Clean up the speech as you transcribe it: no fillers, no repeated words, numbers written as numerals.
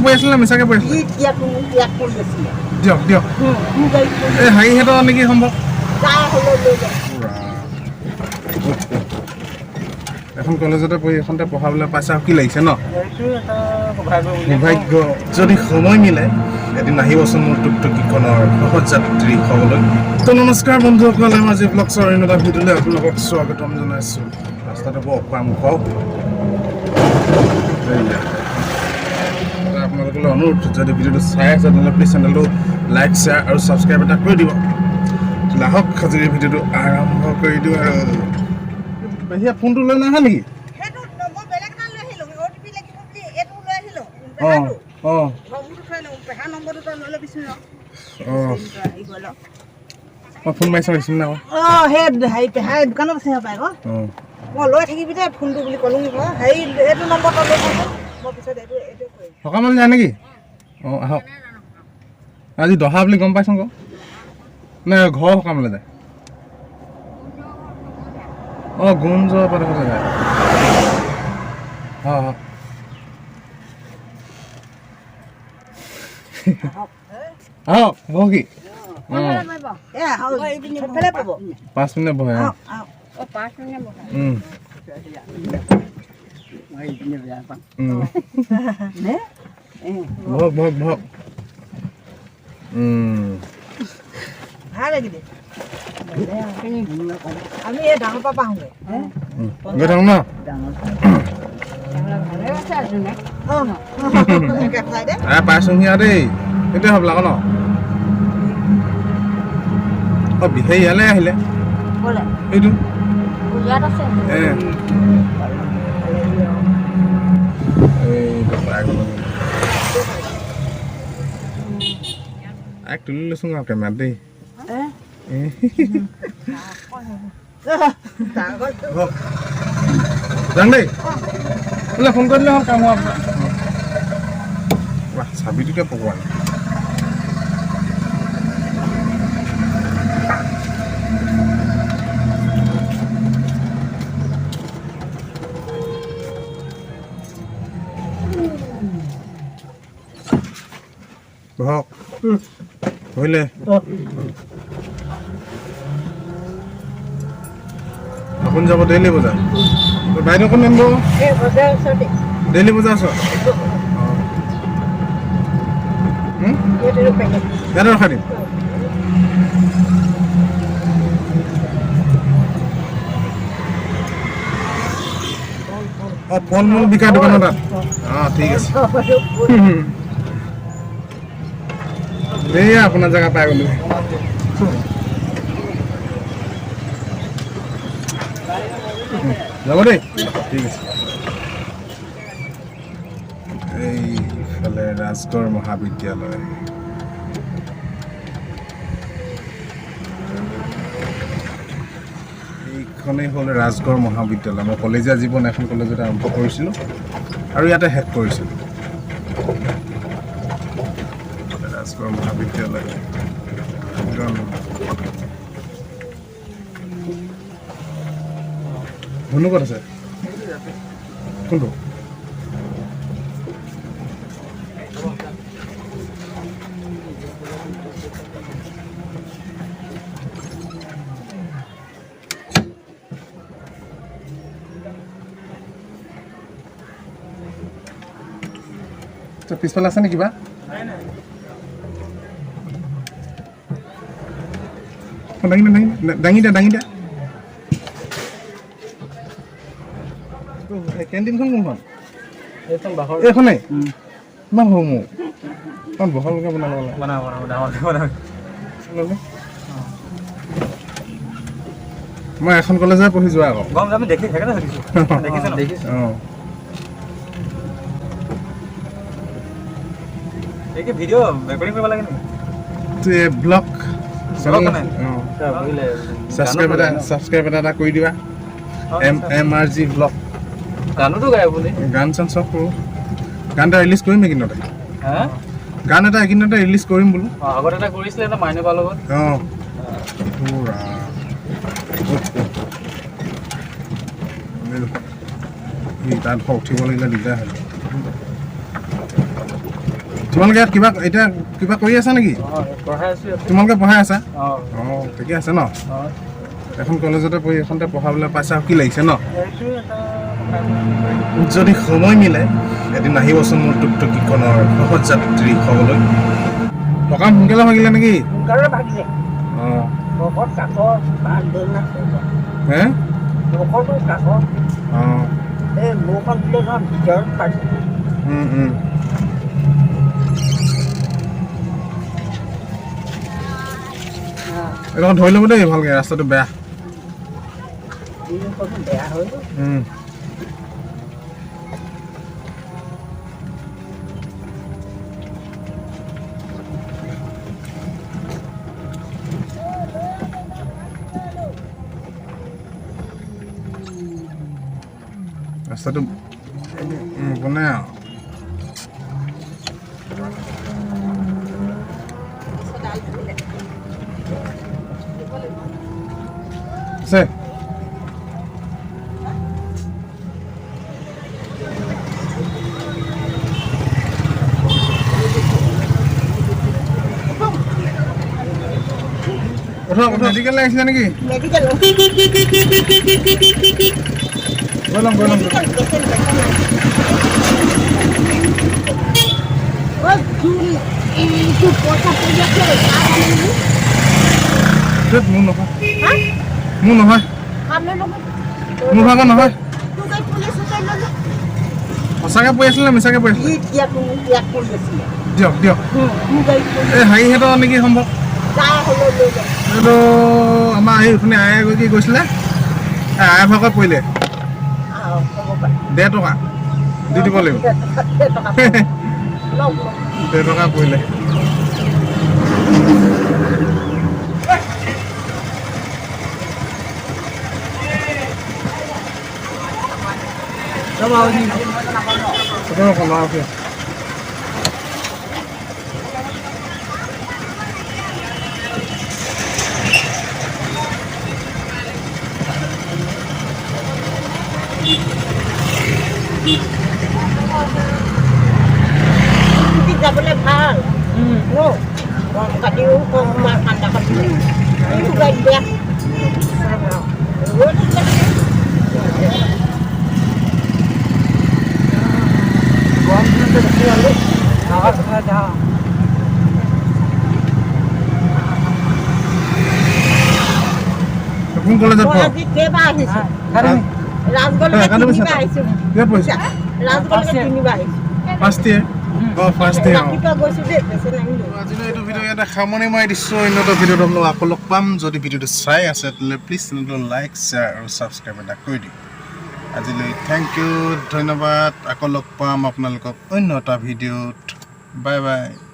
পৰি আছিলে নে মিছাকে পৰি আছিলে? দিয়ক দিয়ক, এই হেৰিহঁতৰ নেকি সম্ভৱ। এখন কলেজতে পঢ়ি এখনতে পঢ়াবলৈ পাইছা, কি লাগিছে ন? সৌভাগ্য। যদি সময় মিলে এদিন আহিবচোন মোৰ টুকটুকিখনৰ সহযাত্ৰী হ'বলৈ। তো নমস্কাৰ বন্ধুসকল, আমি আজি ব্লগছৰ অন্য এটা ভিডিঅ'লৈ আপোনালোকক স্বাগতম জনাইছোঁ। ৰাস্তাটো বৰ অকৰা মুখ। আপোনালোকলৈ অনুৰোধ, যদি ভিডিঅ'টো চাই আছে তেনেহ'লে প্লিজ চেনেলটো লাইক, শ্বেয়াৰ আৰু ছাবস্ক্ৰাইব এটা কৰি দিব। আহক, আজি ভিডিঅ'টো আৰম্ভ কৰি দিওঁ। আৰু পেহীয়ে ফোনটো লৈ নাহা নেকি? অঁ অঁ অঁ, মই ফোন মাৰিছোঁ, ৰিচিভ নাই। অঁ, সেই হেৰি পেহাই দোকানত আছে পাই আকৌ। অঁ, মই লৈ থাকিবি দে ফোনটো বুলি ক'লোঁ নি, হেৰি এইটো নম্বৰ তই লৈ থাকচোন, মই পিছত এইটো এইটো কৰিম। সকামলৈ যায় নেকি? অঁ, আহক। আজি দহা বুলি গম পাইছোঁ আকৌ, নে ঘৰৰ সকামলৈ যায়? অঁ, গুঞ্জ পাতিবলৈ যায়। অঁ অঁ, আহক, বহকি। অঁ, 5 মিনিট বহে। অঁ, বহক বহক বহক। ভাল লাগিলে। আমি এই ডাঙৰ পৰা পাহোঁগৈ। গৈ থাকোঁ ন। পাইছোঁহি আৰু দেই, সেইটোৱে হ'বলা আকৌ ন। অঁ, বিশেষ ইয়ালৈ আহিলে এইটো এইটো পাই গ'লো। তুলি লৈছোঁ আৰু কেমেৰাত দেই। যাম দেই, বোলে ফোন কৰি দিলে হ'ল কাম হোৱাৰ পিছত। চাবিটোকে পকোৱা নাই। বহক, ধৰিলে আপুনি যাব ডেইলি বজাৰ? বাইদেউ কোন নামিব? ডেইলি বজাৰ ওচৰত ইয়াতে ৰখাই দিম। অঁ, ফল মূল বিকা দোকানৰ তাত। অঁ, ঠিক আছে। এইয়া আপোনাৰ জেগা পাই গ'লো। যাব দেই, ঠিক আছে। এইফালে ৰাজগড় মহাবিদ্যালয়। এইখনেই হ'ল ৰাজগড় মহাবিদ্যালয়। মই কলেজীয়া জীৱন এখন কলেজতে আৰম্ভ কৰিছিলোঁ আৰু ইয়াতে শেষ কৰিছিলোঁ। ৰাজগড় মহাবিদ্যালয়। ধনু ক'ত আছে? কোনটো? পিছফালে আছে নে কিবা? দাঙি দে, দাঙি দে, দাঙি দে। কেণ্টিনখন কোনখন? এইখনেই? ইমান সৰু মোৰ, ইমান বহলকৈ বনাব লাগে। মই এখন কলেজে পঢ়ি যোৱা আকৌ। অঁ, ব্লগ ছাবস্ক্ৰাইব এটা, ছাবস্ক্ৰাইব এটা কৰি দিবা। M M R G blog. গানোতো গায় আপুনি? গান চান চব কৰোঁ। গান এটা ৰিলিজ কৰিম এইকেইদিনতে। গান এটা এইকেইদিনতে ৰিলিজ কৰিম বোলো। আগতে এটা কৰিছিলে এটা মাইনে বাৰ লগত। অঁ, তাত উঠিব লাগিলে দিগদাৰ হয়। তোমালোকে ইয়াত কিবা এতিয়া কিবা কৰি আছা নেকি? পঢ়াই আছোঁ। তোমালোকে পঢ়াই আছা? অঁ। অঁ, ঠিকে আছে ন। অঁ। এখন কলেজতে পঢ়ি এখনতে পঢ়াবলৈ পাইছা, কি লাগিছে ন? সেইটোৱে এটা। যদি সময় মিলে এদিন আহিবচোন মোৰ টুকটুকিখনৰ সহযাত্ৰী হ'বলৈ। সকাম সোনকালে ভাগিলে নেকি? সোনকালে ভাগিলে। অঁ। বহুত কাঠৰ বান্ধোন আছে। হে? বহুতো কাঠৰ। অঁ। এই মোৰখন দিলে নহয়, ভিতৰত পাইছোঁ। এইডোখৰ ধৰি ল'ব দেই ভালকৈ, ৰাস্তাটো বেয়া। বেয়া হৈ গ'ল। ৰাস্তাটো বনাই আৰু। আছে। উঠা উঠা। মেডিকেল আহিছিলে নেকি? মেডিকেল। গৈ ল'ম, গৈ ল'ম। Medical patient patient. ঐ জোন, এইটো পইচা পৰি আছে কাৰ নেকি? ধেত, মোৰ নহয়। হা? মোৰ নহয়। কামলৈ লগত। মোৰ ভাগৰ নহয়। তোৰ গাড়ীত পৰি আছে, তই লৈ যা। সঁচাকৈ পৰি আছিলে নে মিছাকৈ পৰি আছিলে? ই ইয়াত পৰি আছিলে। দিয়ক দিয়ক। তোৰ গাড়ীত পৰি। এই হেৰিহঁতৰ নেকি সম্ভৱ। যা হ'লেও লৈ যা। এইটো আমাৰ এই উঠনি আয়ে কি গৈছিলে, এই আই ভাগত পৰিলে। আহ, হ'ব পাৰে। 1.5 টকা দি দিব লাগিব। 1.5 টকা লওক লওক। 1.5 টকা পৰিলে। আছে। ছুটিত যাবলৈ ভাল ন, গৰম কাটিও কম, ঠাণ্ডা কাটিও। এইটো গাড়ীত বেয়া। ৰৈ থাকিলে। গৰম দিনতে বেছি ভাল। হাৱা চাৱা যা। কোন কলেজত মই পঢ়? আজি কেইবাৰ আহিছোঁ ৰাজগড়লৈকে? তিনিবাৰ আহিছোঁ। কিহত পঢ়িছা? ৰাজগড়লৈকে তিনিবাৰ আহিছোঁ। First year? অঁ, ফাৰ্ষ্ট ইয়েৰ। অঁ। ৰাতিপুৱা গৈছোঁ দেই, পেচেণ্ট আনিলোঁ। আজিলৈ এইটো ভিডিঅ' ইয়াতে সামৰণি মাৰি দিছোঁ। অন্য এটা ভিডিঅ'ত আপোনালোক আকৌ লগ পাম। যদি ভিডিঅ'টো চাই আছে, তেনেহ'লে প্লিজ চেনেলটো লাইক, শ্বেয়াৰ আৰু ছাবস্ক্ৰাইব এটা কৰি দিয়ক। আজিলৈ thank U, ধন্যবাদ। আকৌ লগ পাম আপোনালোকক অন্য এটা ভিডিঅ'ত। Bye bye.